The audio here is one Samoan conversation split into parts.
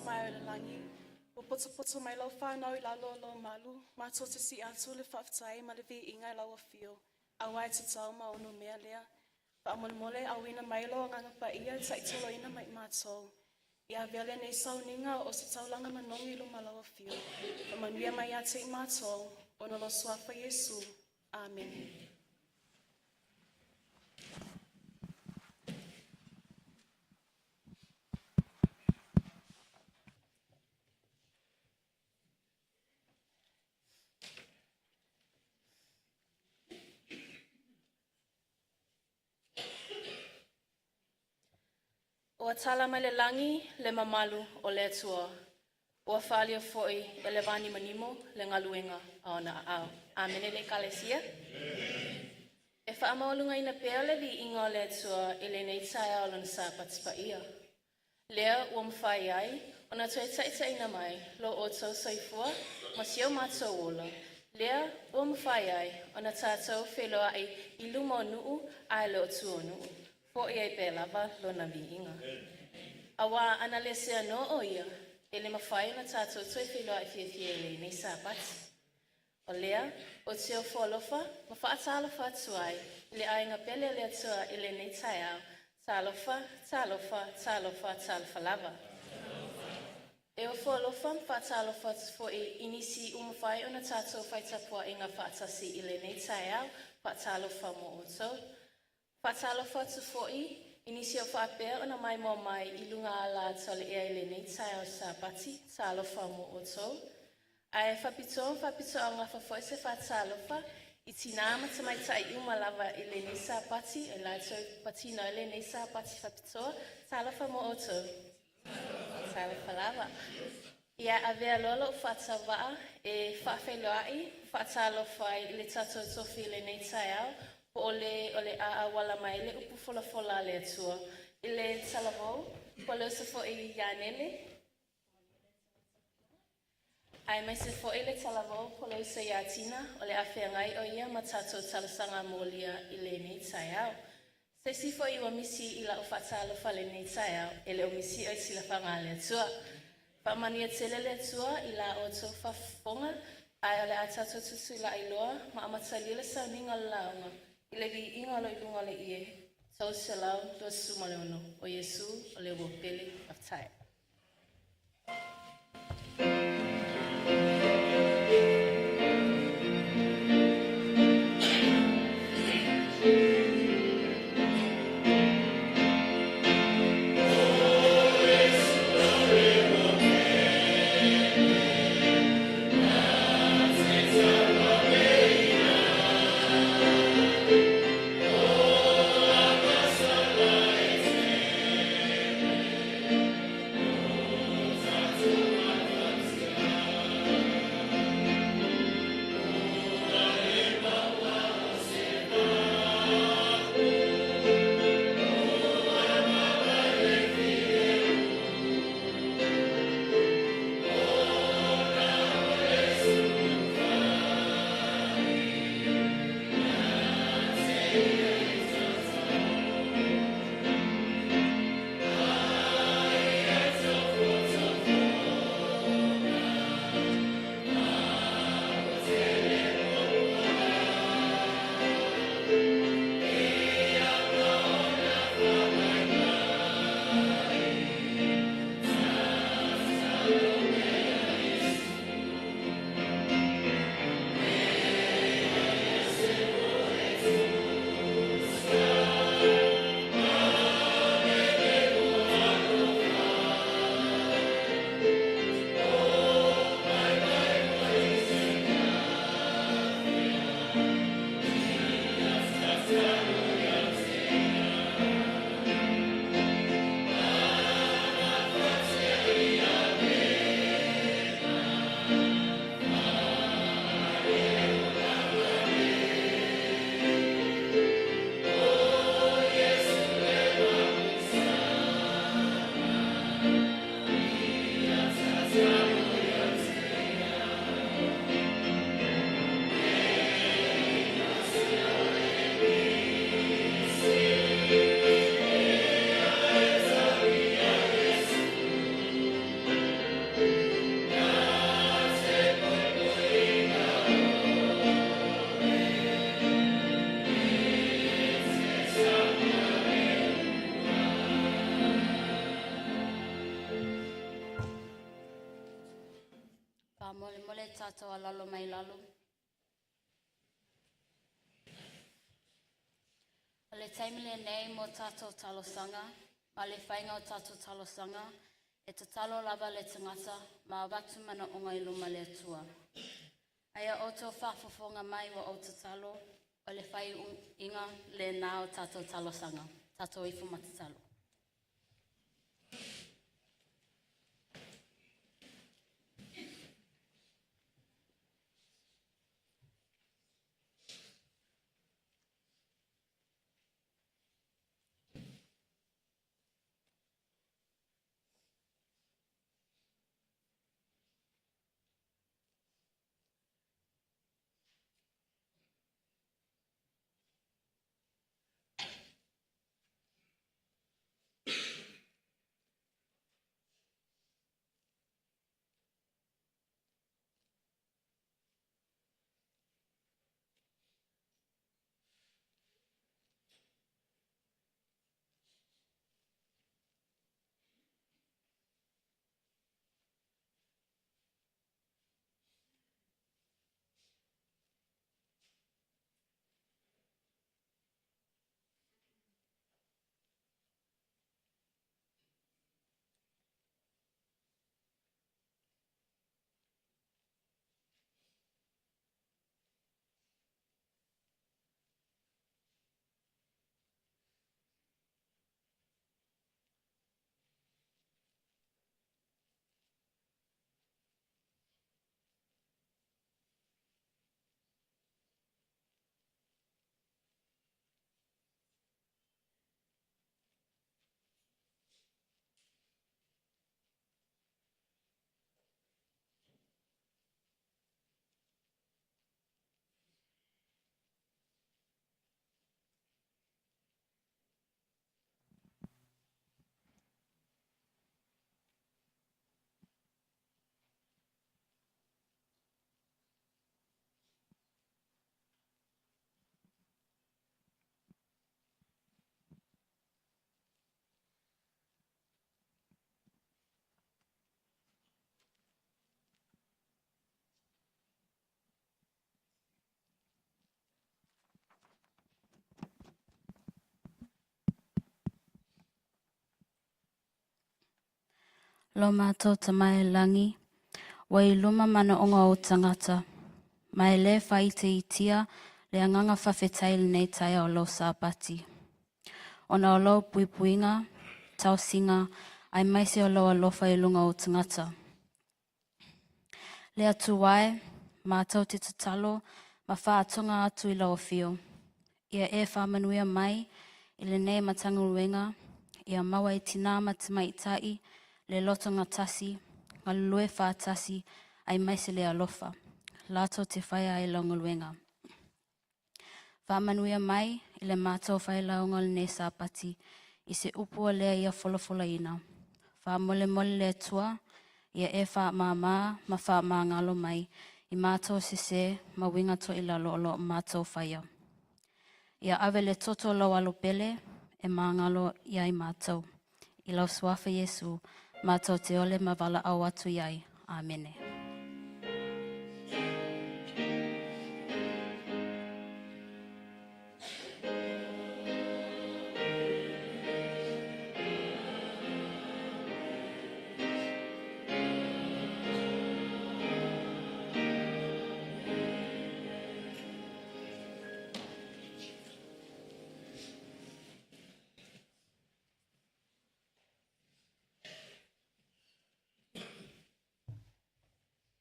atamai o i le lagi, ua potopoto mai lau fanau i lalo o lou malu, matou te sii atu le faafetai ma le viiga i lau afio, aua e tatau ma onomea lea. Faamolemole auina mai lou Agaga Paia e taitaloina ma i matou. Ia avea lenei sauniga o se taulaga manogi i luma o lau afio. Faamanuia mai ia te i matou, ona o lou suafa Iesu. Amene. Ua tala mai le lagi le mamalu o le Atua, ua faaalia foi e le vanimonimo le galuega a ona aao. Amene le Ekalesia. E faamaualugaina pea le viiga o le Atua i lenei taeao o lona Sapati paia, lea ua mafai ai ona toe taitaiina mai lo outou soifua ma si o matou ola, lea ua mafai ai ona tatou feiloai i luma o nuu ae le o tua o nuu. Fo'i ai pea lava Lona viiga. Auā ana le seanoa o Ia, e le mafai ona tatou toe feiloai fiafia i lenei Sapati. O lea ou te ofo alofa ma faatalofa atu ai i le aiga pele o le Atua i lenei taeao. Talofa, talofa, talofa, talofa lava. E ofo alofa ma faatalofa atu foi i nisi ua mafai ona tatou fai tapuaiga faatasi i lenei taeao. Faatalofa mo outou. Faatalofa atu foi i nisi o faapea ona maimoa mai i luga ala atoaleea i lenei taeao Sapati. Talofa mo outou. Ae faapitoa ma faapitoaugafa foi se faatalofa i tinā ma tamaitai uma lava i lenei Sapati e latou patino ai lenei Sapati faapitoa. Talofa mo outou. Talofa lava. Ia avea loa lo'u faatauvaa e faafeiloai faatalofa ai i le tatou tofi i lenei taeao, po o le o le a auala mai le upu folafola a le Atua i le talavou po o le uso foi ia Nele, aemaise foi le talavou po o le uso ia Tina o le a feagai o ia ma tatou talosaga molia i lenei taeao. Se isi foi ua misi i lau faatalofa i lenei taeao, e le o misi o i silafaga a le Atua. Faamanuia tele le Atua i la outou faafofoga, ae o le a tatou tutulai loa ma amatalia le sauniga o le lauga i le viiga o lo o i luga o le ie 326, o Iesu o le ua pele. Faafetai. Faamolemole tatou alalo mai lalo. O le taimi lenei mo tatou talosaga, ma le faiga o tatou talosaga, e tatalo lava le tagata ma avatu manaoga i luma le Atua. A ia outou faafofoga mai ua ou tatalo, o le faaiuina lena o tatou talosaga. Tatou ifo ma tatalo. Lo matou Tama i le lagi, ua i luma manaoga o ou tagata, ma e le faaitiitia le agaga faafetai i lenei taeao o lau Sapati, ona o lau puipuiga, tausiga, aemaise o lau alofa i luga o ou tagata. Le Atua e, matou te tatalo ma faatoga atu i lau afio, ia e faamanuia mai i lenei Matagaluega, ia maua e tinā ma tamaitai le lotogatasi, galulue faatasi, aemaise le alofa, latou te faia ai lau galuega. Faamanuia mai i le matou failauga o lenei Sapati, i se upu o lea ia folafolaina. Faamolemole le Atua, ia e faamāmā ma faamagalo mai i matou sesē ma uiga toilalo o lo o matou faia. Ia ave le toto o lau alo pele e magalo iai matou. I lau suafa Iesu, matou te ole ma valaau atu i ai. Amene.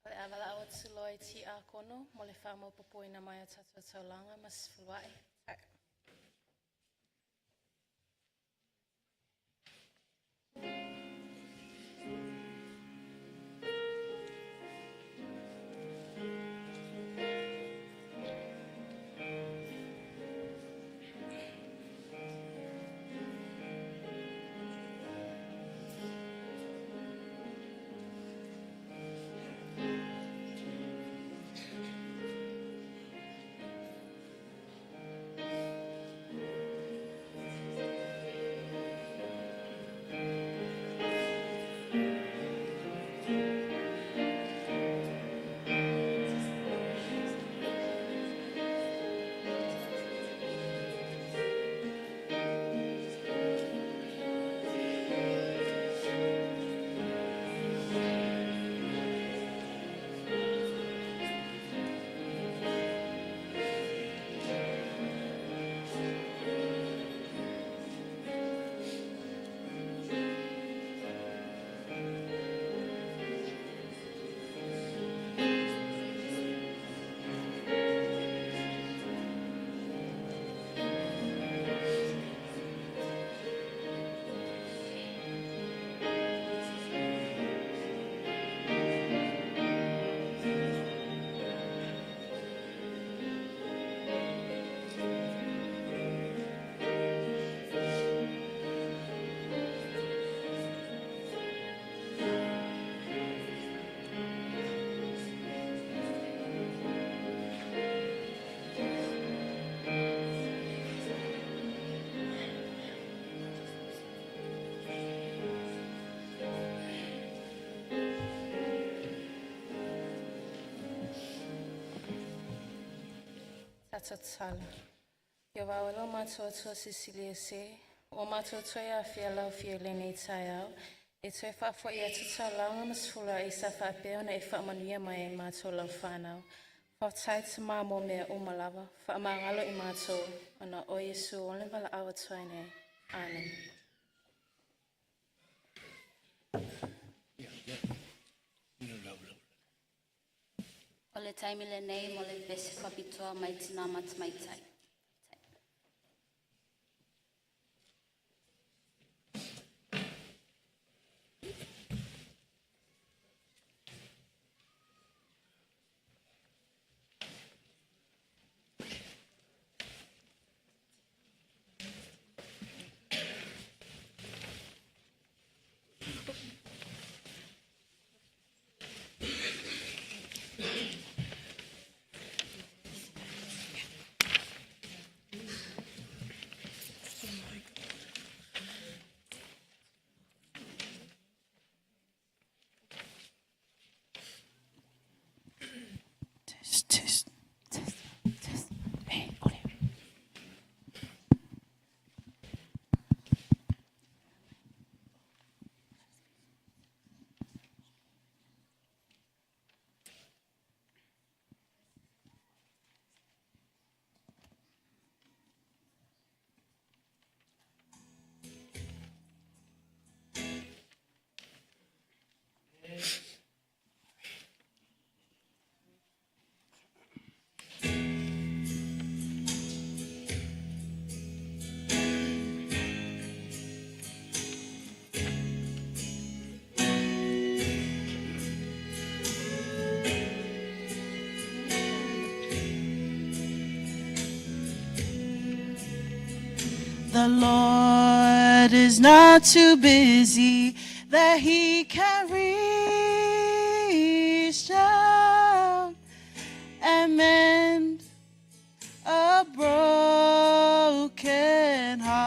O le a valaau atu loa i Tiakono mo le faamaopoopoina mai o tatou taulaga ma se fefulisai. Tatou tatalo. Ieova oe lo matou Atua Silisili Ese, ua matou toe afea lau Afio i lenei taeao, e toe faafoi atu taulaga ma sefulaʻi sa faapea ona e faamanuia mai ai matou lau fanau. Faafetai Tamā mo mea uma lava, faamagalo i matou, ona o Iesu o le valaau atu ai nei. Amen. O le taimi lenei mo le pese faapitoa mai tinā ma tamaitai. Test, test, test, test. Hey, audio. The Lord is not too busy that he can reach down and mend a broken heart.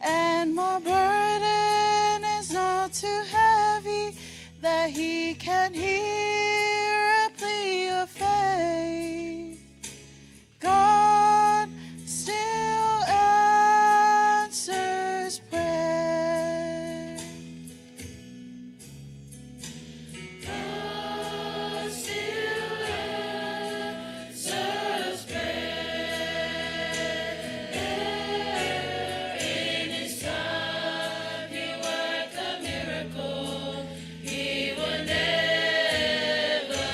And my burden is not too heavy that he can hear a plea of faith. God still answers prayer. God still answers prayer. In His time, He work a miracle. He will never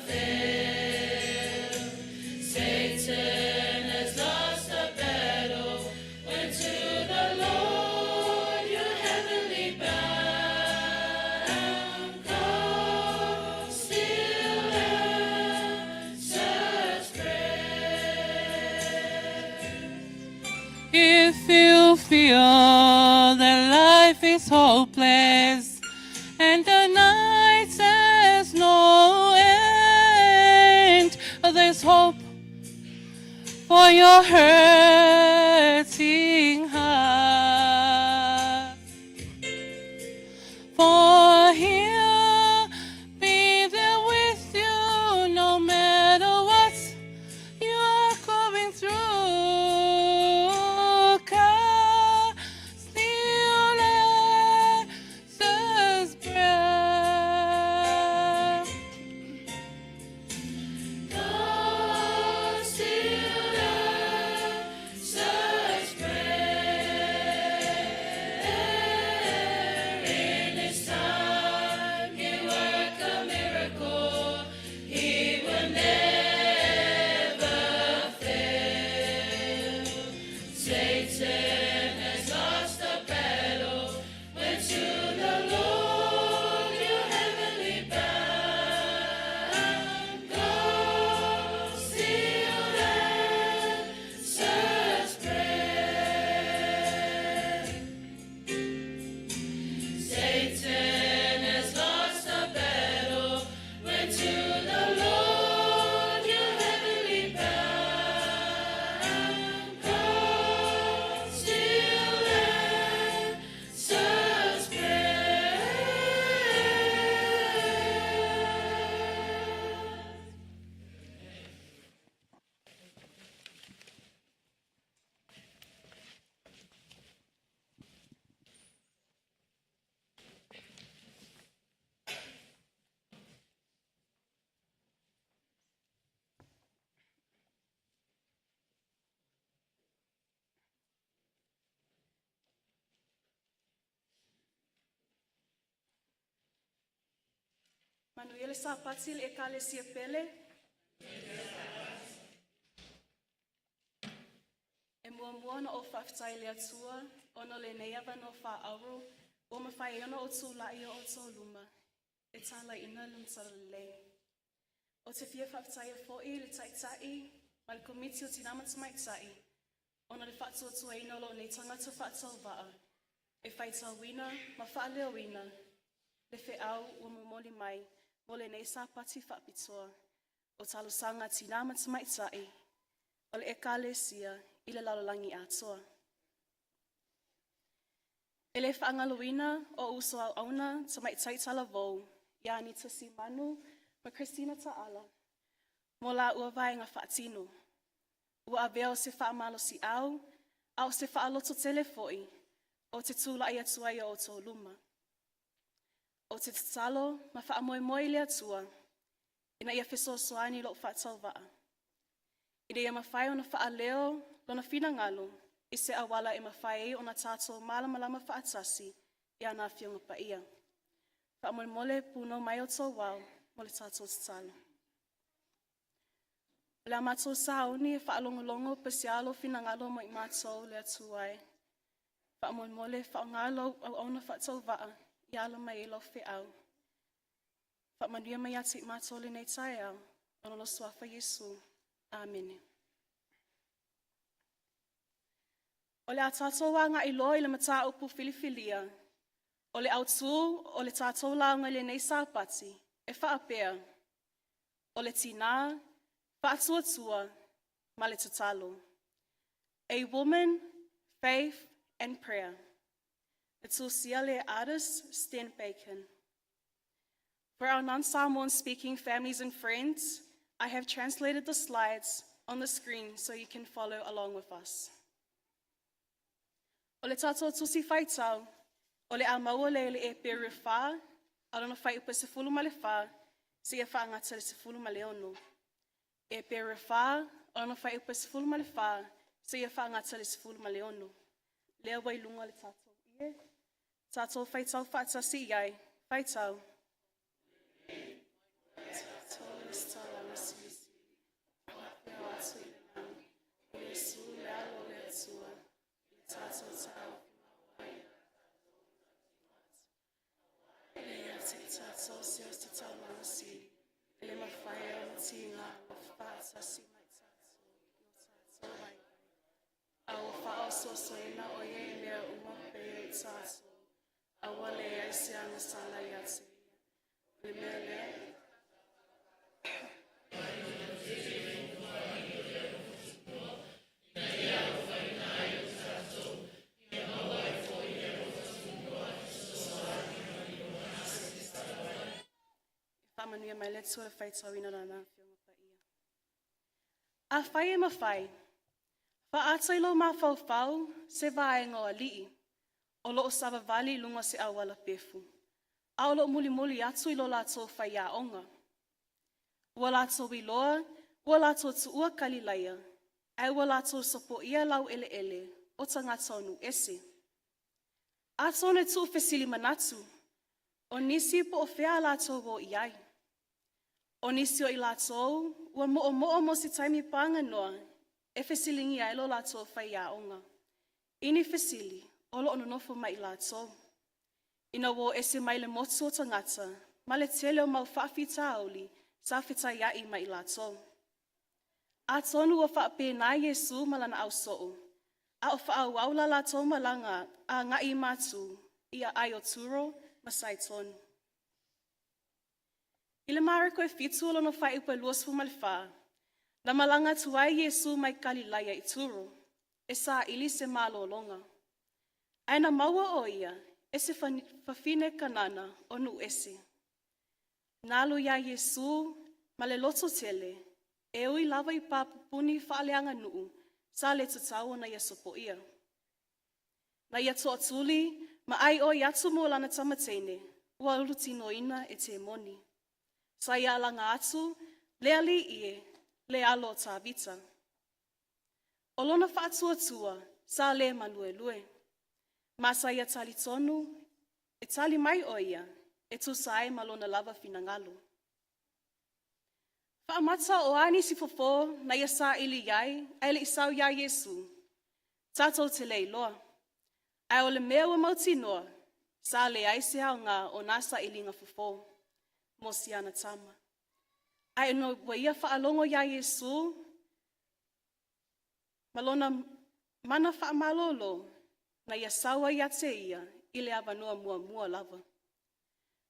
fail. Satan has lost the battle. When to the Lord your heavenly bound, God still answers prayer. If you feel that life is hopeless and the night has no end, there's hope for your hurting heart. For he'll be there with you no matter what you are going through. God still answers prayer. God still Manuia le Sapati le Ekalesia pele. E muamua ona ou faafetai i le Atua ona o lenei avanoa faaauro ua mafai ai ona ou tulai i o outou luma e talaiina le Talalelei. Ou te fia faafetaia foi i le Taitai ma le Komiti o Tina ma Tamaitai ona o le faatuatuaina o lou nei tagata faatauvaa e faitauina ma faaleoina le feau ua momoli mai mo lenei Sapati faapitoa o talosaga a Tina ma Tamaitai o le Ekalesia i le lalolagi atoa. E le faagaloina o uso auauna tamaitai talavou ia Anita Simanu ma Christina Taala mo la ua vaega faatino. Ua avea o se faamalosiau a o se faalototele foi o te tula'i atu ai i o outou luma. Ou te tatalo ma faamoemoe i le Atua ina ia fesoasoani i lou faatauvaa, ina ia mafai ona faaleo lona finagalo i se auala e mafai ai ona tatou malamalama faatasi i ana Afioga Paia. Faamolemole punou mai outou ao mo le tatou tatalo. O le a matou sauni e faalogologo pe o se a lou finagalo mo i matou le Atua e. Faamolemole faaaoga lau auauna faatauvaa i ala mai ai lau feau. Faamanuia mai ia te i matou lenei taeao, ona o le suafa Iesu. Amene. O le a tatou aga'i loa i le mataupu filifilia, o le autū o le tatou lauga i lenei Sapati, e faapea, o le tinā, faatuatua ma le tatalo. A Woman, Faith and Prayer. Na tusia le artist Stan Bacon. For our non-Samoan speaking families and friends, I have translated the slides on the screen so you can follow along with us. O le tatou tusi faitau, o le a maua lea i le Eperu e 4, a lona fuaiupu e 14, seia faagata i le 16. Eperu e 4, o lona fuaiupu e 14, seia faagata i le 16. Lea ua i luga o le tatou ie, tatou faitau faatasi i ai, faitau. Tatou lesitala silisili, afio atu i le lagi, o Iesu le alo o le Atua, i le tatou taofi maua ai. E ia te i tatou se o se taulaga sili, e le mafai ai ona tiga alofa faatasi ma i tatou i o tatou vaivai. A ua faaosoosoina o ia i mea uma pei o i tatou, a ua leai se agasala ia te ia. O le mea lea, Faamanuia mai le Atua i le faitauina o Lana Afioga Paia. Afai e mafai, faaata i lou mafaufau se vaega o alii o lo o savavali i luga o se auala pefu, a o lo o mulimuli atu i lo latou faiaoga. Ua latou iloa, ua latou tuua Kalilaia, ae ua latou sopoia laueleele o tagata o nuu ese. Atonu e tuufesili manatu, o nisi po o fea a latou o i ai. O nisi o i latou ua moomoo mo se taimi paganoa e fesiligia ai lo latou faiaoga i ni fesili o lo o nonofo mai i latou. Ina ua o ese mai le motu o tagata ma le tele o mau faafitauli sa fetaiai ma i latou. Atonu ua faapena Iesu ma lana ausoo, a o faaauau la latou malaga aga'i i Matu i aai o Turo ma Saitoni. I le Mareko e 7 o lona fuaiupu e 24, na malaga atu ai Iesu mai Kalilaia i Turo e saili se malologa. Ae na maua o ia e se fafine Kanana o nuu ese. Na alu iā Iesu ma le loto tele, e ui lava i pā pupuni faaleaganuu sa le tatau ona ia sopoia. Na ia toatuli ma aioi atu mo lana tamateine ua ulutinoina e temoni. Sa ia alaga atu, le Alii e, le alo o Tavita. O lona faatuatua sa le maluelue. Ma sa ia talitonu e tali mai o ia e tusa ai ma lona lava finagalo. Faamata o a nisi fofō na ia saili i ai ae le i sau iā Iesu? Tatou te le iloa. Ae o le mea ua mautinoa, sa leai se aoga o nā sailiga fofō mo si ana tama. Ae ina ua ia faalogo iā Iesu ma lona mana faamalōlō, na ia sau ai ia te ia i le avanoa muamua lava.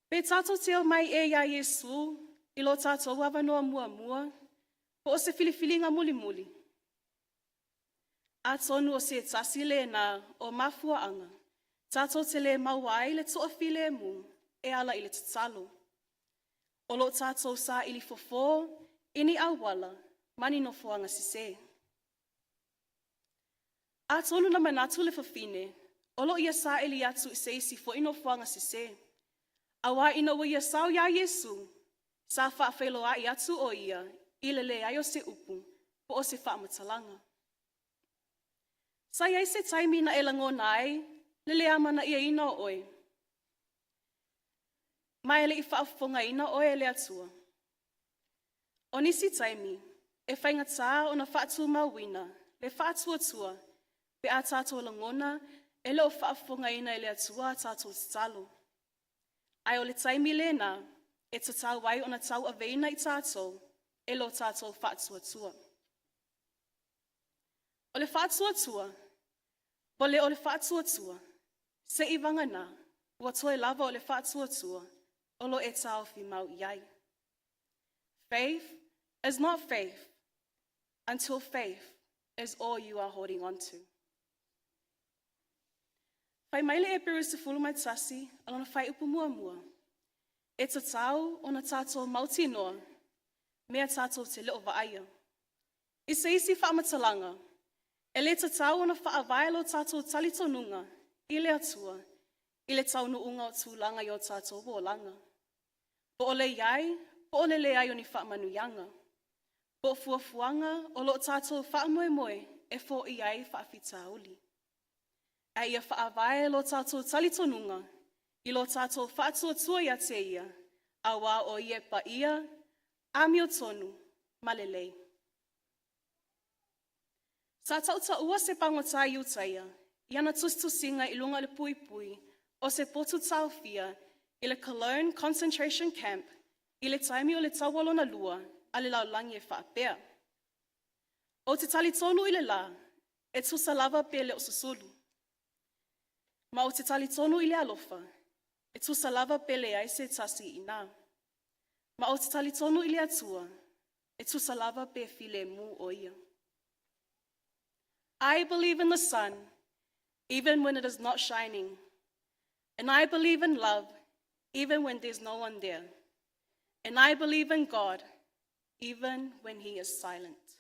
Pe tatou te omai ē iā Iesu i lo tatou avanoa muamua, po o se filifiliga mulimuli? Atonu o se tasi lena o mafuaaga tatou te lē maua ai le toafilemu e ala i le tatalo. O lo o tatou saili fofō i ni auala ma ni nofoaga sesē. Atonu na manatu le fafine o lo o ia saili atu i se isi foi nofoaga sesē, auā ina ua ia sau iā Iesu, sa faafeiloai atu o ia i le leai o se upu po o se faamatalaga. Sa i ai se taimi na e lagona ai le le amanaiaina o oe, ma e le i faafofogaina oe e le Atua? O nisi taimi, e faigata ona faatumauina le faatuatua pe a tatou lagona e le o faafofogaina e le Atua a tatou tatalo. Ae o le taimi lena e tatau ai ona tauaveina i tatou e lo tatou faatuatua. O le faatuatua, ua le o le faatuatua, seiavagana ua toe lava o le faatuatua o lo o e taofi mau i ai. Faith is not faith until faith is all you are holding on to. Fai mai le Eperu 11 a lona fuaiupu muamua, e tatau ona tatou mautinoa mea tatou te le o vaaia. I se isi faamatalaga, e le tatau ona faavae lo tatou talitonuga i le Atua i le taunuuga o tulaga i o tatou olaga. Po o le i ai, po o le leai o ni faamanuiaga. Po o fuafuaga o lo o tatou faamoemoe e foia ai faafitauli. Ae ia faavae lo tatou talitonuga i lo tatou faatuatua ia te ia, auā o ia e paia, amiotonu ma lelei. Sa tautaua se pagota i Iutaia i ana tusitusiga i luga o le puipui o se potu taofia i le Cologne Concentration Camp i le taimi o le Taua Lona Lua a le Lalolagi e faapea, Ou te talitonu i le lā, e tusa lava pe le o susulu. Ma ou te talitonu i le alofa, e tusa lava pe leai se tasi i inā. Ma ou te talitonu i le Atua, e tusa lava pe filemu o ia. I believe in the sun, even when it is not shining. And I believe in love, even when there's no one there. And I believe in God, even when he is silent.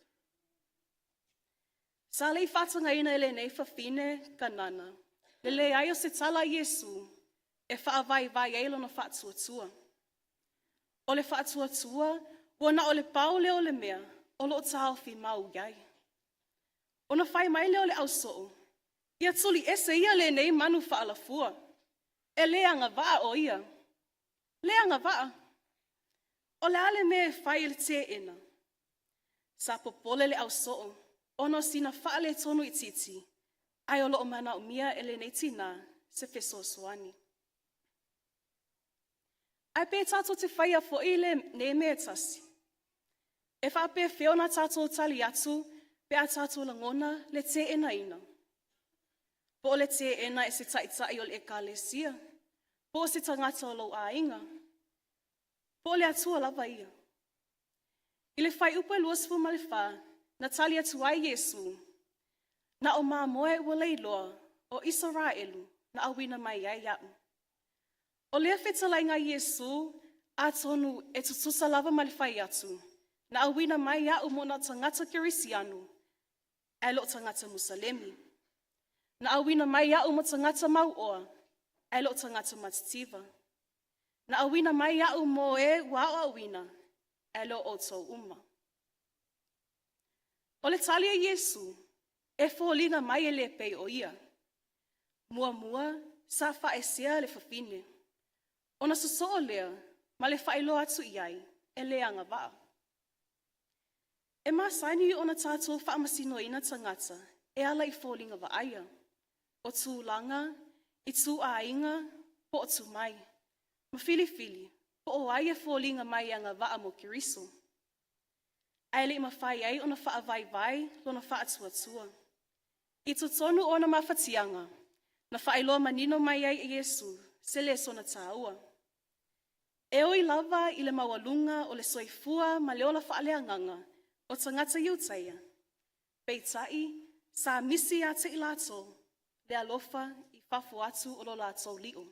Sa le i faatagaina e lenei fafine Kanana le leai o se tala a Iesu e faavaivai ai lona faatuatua. O le faatuatua ua na o le pau lea o le mea o lo o taofi mau i ai. Ona fai mai lea o le ausoo, ia tuliese ia lenei manu faalafua. E le agavaa o ia. Le agavaa. O le a le mea e fai e le teena? Sa popole le ausoo ona o sina faaletonu itiiti, ae o lo o manaomia e lenei tinā se fesoasoani. Ae pe tatou te faia foi lenei mea e tasi? E faapefea ona tatou tali atu pe a tatou lagona le teenaina? Po o le teena e se taitai o le ekalesia, po o se tagata o lou aiga, po o le Atua lava ia. I le fuaiupu e 24, na tali atu ai Iesu, Na o mamoe ua leiloa o Isaraelu na auina mai ai iaʻu. O lea fetalaiga a Iesu, atonu e tutusa lava ma le fai atu, na auina mai iaʻu mo na tagata Kerisiano, ae le o tagata Musalemi. Na auina mai iaʻu mo tagata mauoa, ae le o tagata matitiva. Na auina mai iaʻu mo e ua aoaoina, ae le o outou uma. O le tali a Iesu, e foliga mai e le pei o ia. Muamua, sa faaesea le fafine, ona sosoo lea ma le faailoa atu i ai e le agavaa. E masani ona tatou faamasinoina tagata e ala i foliga vaaia, o tulaga, ituaiga, po o tomai, ma filifili po o ai e foliga mai e agavaa mo Keriso. Ae le i mafai ai ona faavaivai lona faatuatua. I totonu o ona mafatiaga, na faailoa manino mai ai e Iesu se lesona taua. E ui lava i le maualuga o le soifua ma le ola faaleagaga o tagata Iutaia, peitai sa misi ia te i latou le alofa i fafo atu o lo latou lio.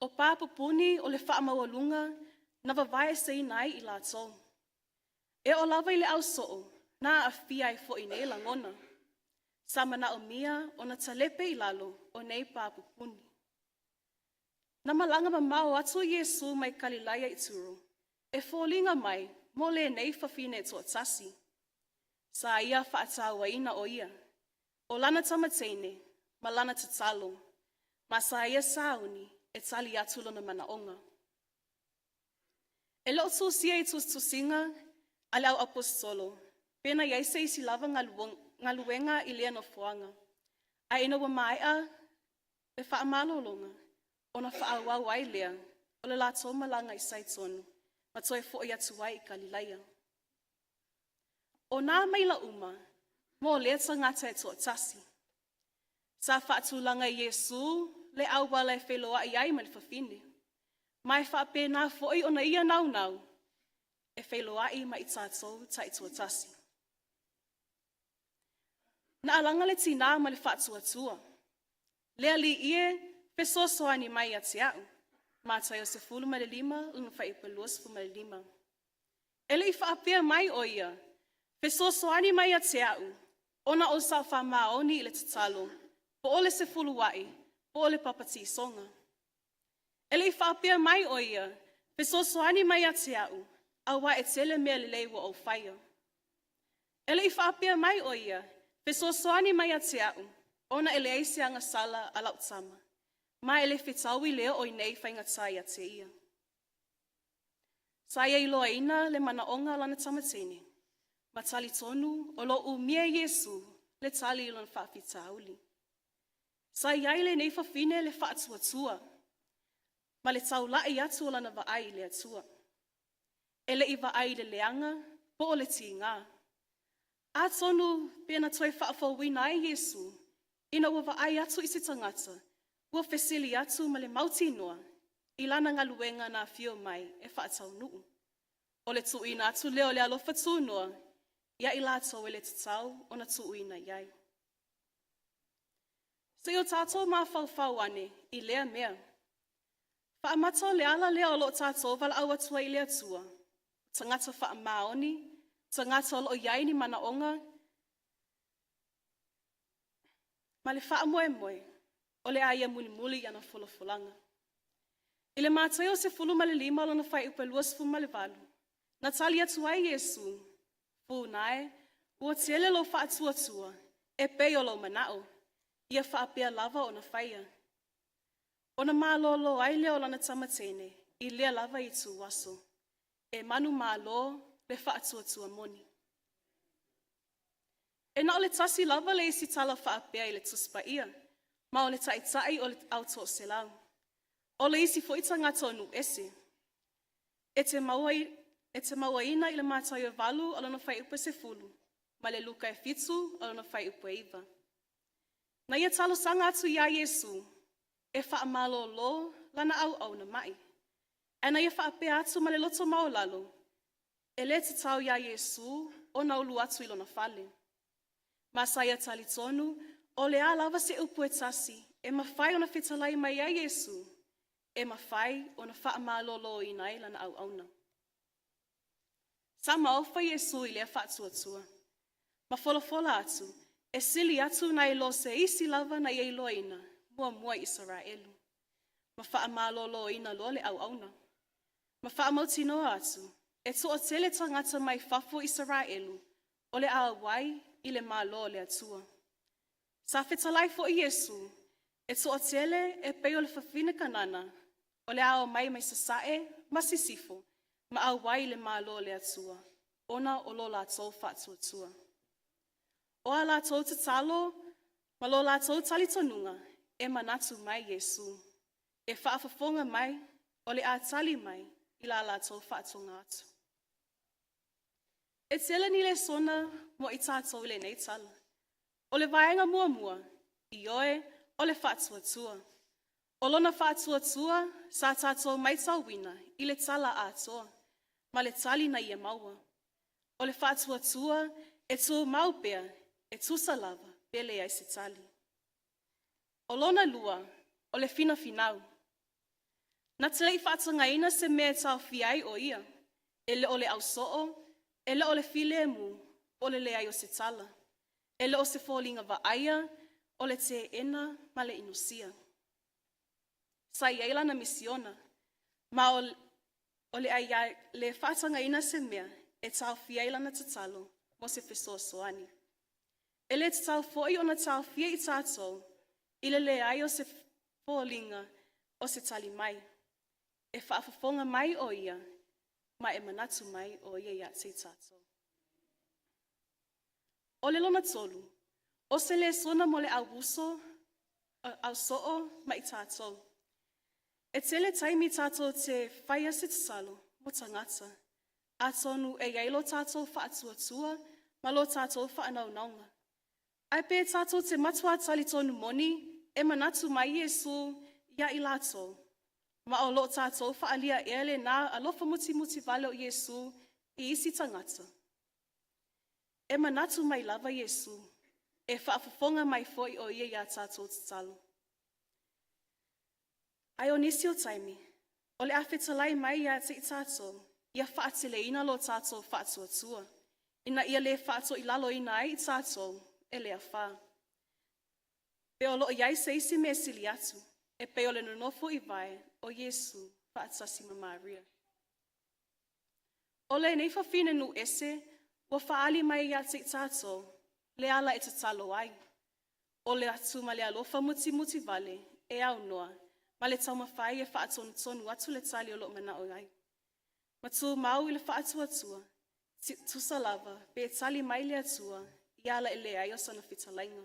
O pa pupuni o le faamaualuga na vavaeeseina ai i latou. E oo lava i le ausoo na aafia ai foi i nei lagona. Sa manaomia ona talepe i lalo o nei pa pupuni. Na malaga mamao atu Iesu mai Kalilaia i Turo, e foliga mai mo lenei fafine e toatasi. Sa ia faatauaina o ia, o lana tamateine ma lana tatalo, ma sa ia sauni e tali atu lona manaoga. E le o tusia i tusitusiga a le au aposetolo, pe na i ai se isi lava galuega i lea nofoaga. Ae ina ua maea le faamalologa, ona faaauau ai lea o le latou malaga i Saitonu ma toe foi atu ai i Kalilaia. O nā maila uma mo lea tagata e toatasi. Sa faatulaga e Iesu le auala e feiloai ai ma le fafine, ma e faapena foi ona ia naunau e feiloai ma i tatou taitoatasi. Na alaga le tinā ma le faatuatua. Le Alii e, fesoasoani mai ia te au. Mataio 15, lona fuaiupu e 25. E le i faapea mai o ia, fesoasoani mai ia te au, ona o sa faamaoni i le tatalo, po o le sefuluai, po o le papatisoga. E le i faapea mai o ia, fesoasoani mai ia te au, aua e tele mea lelei ua ou faia. E le i faapea mai o ia, fesoasoani mai ia te au, ona e leai se agasala a lau tama, ma e le fetaui le oo i nei faigata ia te ia. Sa ia iloaina le manaoga o lana tamateine, ma talitonu o lo o umia e Iesu le tali i lona faafitauli. Sa i ai lenei fafine le faatuatua ma le taulai atu o lana vaai i le Atua. E le i vaai i le leaga po o le tiga. Atonu pe na toe faafouina ai Iesu ina ua vaai atu i se tagata ua fesili atu ma le mautinoa i lana galuega na afio mai e faataunuu. O le tuuina atu lea o le alofa tunoa ia i latou e le tatau ona tuuina i ai. Se i o tatou mafaufau ane i lea mea. Faamata o le ala lea o lo o tatou valaau atu ai i le Atua, tagata faamaoni, tagata o lo o i ai ni manaoga, ma le faamoemoe o le a ia mulimuli i ana folafolaga. I le Mataio 15 lona fuaiupu e 28, na tali atu ai Iesu, Puna e, ua tele lou faatuatua, e pei o lou manao, ia faapea lava ona faia. Ona malolo ai lea o lana tamateine i lea lava ituaso. E manumalo le faatuatua moni. E na o le tasi lava le isi tala faapea i le Tusi Paia, ma o le taitai o le au toaselau. O le isi foi tagata o nuu ese. E te maua, e te mauaina i le Mataio 8 o lona fuaiupu e 10, ma le Luka e 7 o lona fuaiupu e 9. Na ia talosaga atu iā Iesu e faamalolo lana auauna mai. Ae na ia faapea atu ma le loto maualalo, e le tatau iā Iesu ona ulu atu i lona fale. Ma sa ia talitonu, o le a lava se upu e tasi e mafai ona fetalai mai ai Iesu, e mafai ona faamaloloina ai lana auauna. Sa maofa Iesu i lea faatuatua, ma folafola atu, e sili atu nai lo se isi lava na ia iloaina muamua i Isaraelu, ma faamaloloina loa le auauna. Ma faamautinoa atu, e toatele tagata mai fafo o Isaraelu o le a auai i le Malo o le Atua. Sa fetalai foi Iesu, e toatele e pei o le fafine Kanana, o le a omai mai sasae ma sisifo, ma auai i le Malo o le Atua. ona o lo latou faatuatua. O a latou tatalo ma lo latou talitonuga e manatu mai Iesu, e faafofoga mai, o le a tali mai i la latou faatoga atu. E tele ni lesona mo i tatou i lenei tala. O le vaega muamua, ioe, o le faatuatua. O lona faatuatua sa tatou maitauina i le tala atoa ma le tali na ia maua. O le faatuatua e tumau pea, e tusa lava pe leai se tali. O lona lua, o le finafinau. Na te le i faatagaina se mea e taofia ai o ia, e le o le ausoo, e le o le filemu, po o le leai o se tala, e le o se foliga vaaia, o le teena ma le inosia. Sa i ai lana misiona, ma o le a ia le faatagaina se mea e taofia ai lana tatalo mo se fesoasoani. E le tatau foi ona taofia i tatou i le leai o se foliga o se tali mai. E faafofoga mai o ia ma e manatu mai o ia ia te i tatou. O le lona tolu, o se lesona mo le auuso, ausoo ma i tatou. E tele taimi tatou te faia se tatalo mo tagata, atonu e i ai lo tatou faatuatua ma lo tatou faanaunauga. Ae pe tatou te matua talitonu moni e manatu mai Iesu ia i latou, ma o loo tatou faaalia ea lena alofa mutimuti vale o Iesu i isi tagata. E manatu mai lava Iesu, e faafofoga mai foi o ia iā tatou tatalo. Ae o nisi o taimi, o le a fetalai mai ia te i tatou, ia faateleina lo tatou faatuatua, ina ia le faatoilaloina ai i tatou e le afā. Pe o loo i ai se isi mea sili atu, e pei o le nonofo i vae o Iesu faatasi ma Maria. O lenei fafine nuu ese, ua faaali mai ia te i tatou le ala e tatalo ai. O le atu ma le alofa mutimuti vale e aunoa ma le taumafai e faatonutonu atu le tali o loo manao ai. Ma tumau i le faatuatua, tusa lava pe tali mai le Atua i ala e leai o sana fetalaiga.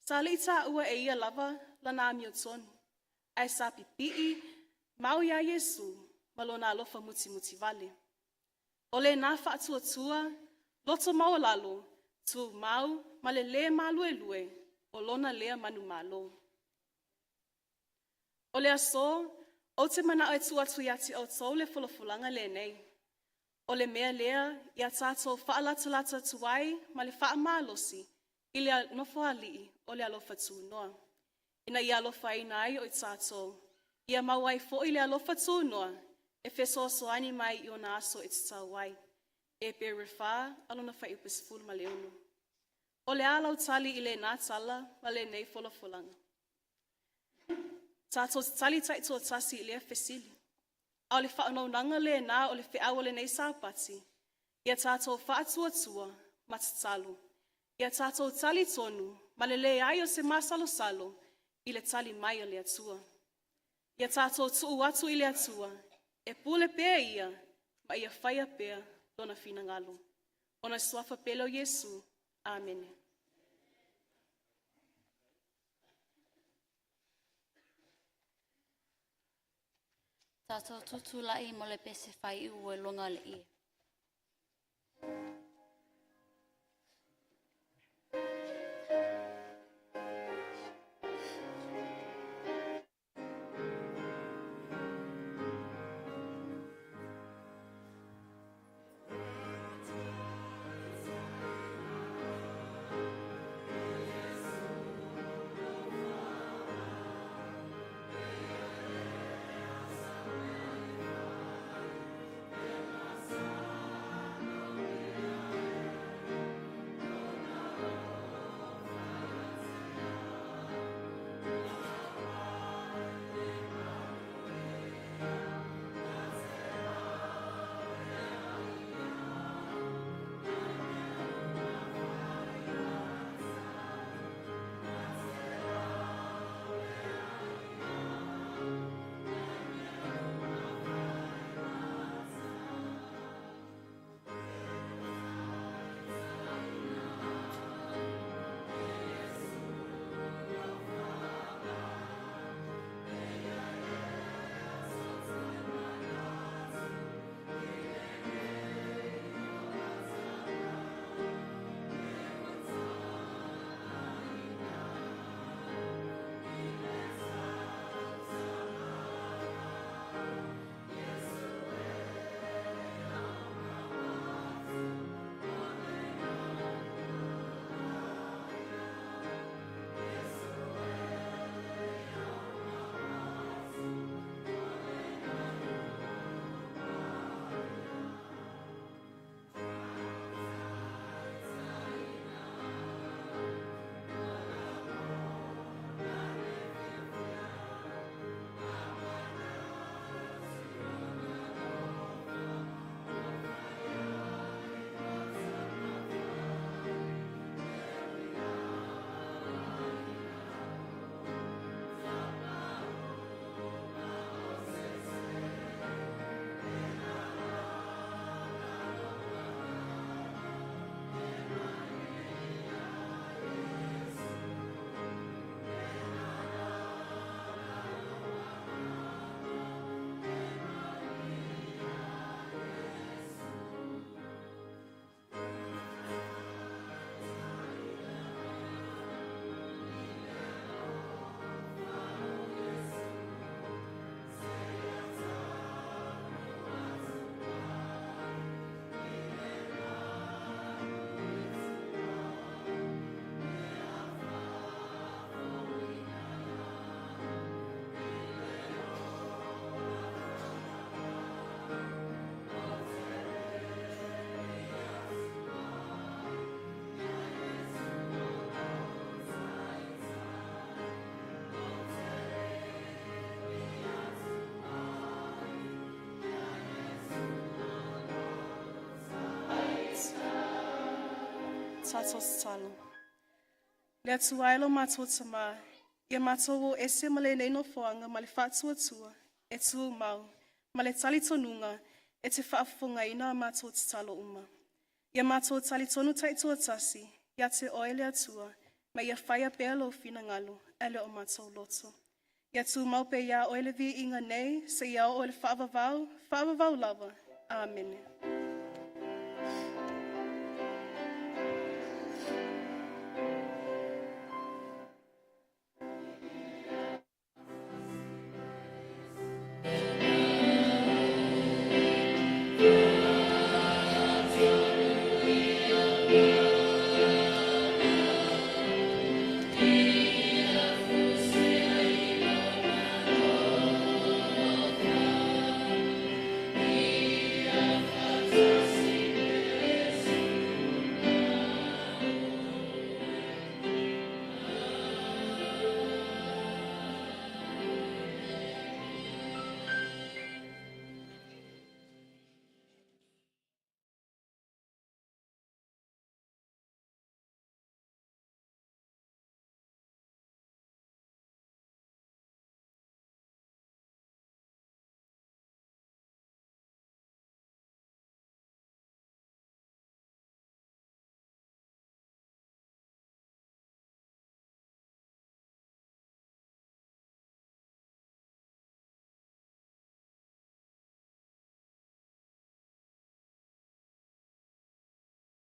Sa le i taua e ia lava lana amiotonu, ae sa pipii mau iā Iesu ma lona alofa mutimuti vale. O lena faatuatua, loto maualalo, tumau ma le lē maluelue o lona lea manumalo. O le aso, ou te manao e tuu atu ia te outou le folafolaga lenei. O le mea lea ia tatou faalatalata atu ai ma le faamalosi i le nofoalii o le alofa tunoa, ina ia alofaina ai o i tatou, ia maua ai foi le alofa tunoa e fesoasoani mai i ona aso e tatau ai. Eperu e 4, alona fuaiupu e 16. O le a lau tali i lenā tala ma lenei folafolaga? Tatou te tali taitoatasi i lea fesili. A o le faanaunaga lenā o le feau o lenei Sapati, ia tatou faatuatua ma tatalo. Ia tatou talitonu ma le leai o se masalosalo i le tali mai a le Atua. Ia tatou tuu atu i le Atua, e pule pea ia ma ia faia pea lona finagalo. Ona suafa pele o Iesu. Amene. Tatou tutulai mo le pese faaiu e luga o le ie. Tātou tatalo. Le Atua e lo mātou tamā, ia mātou o ese ma le nei nofoanga ma le faatuatua, e tū mau, ma le talitonuga, e te faafofogaina a mātou tatalo uma. Ia mātou talitonu taitoatasi, ia te oe le Atua, ma ia whaia pea lou finagalo, e le o mātou loto. Ia tū mau pea ia oe le viiga nei, seia oo i le faavavau, faavavau lava. Amene.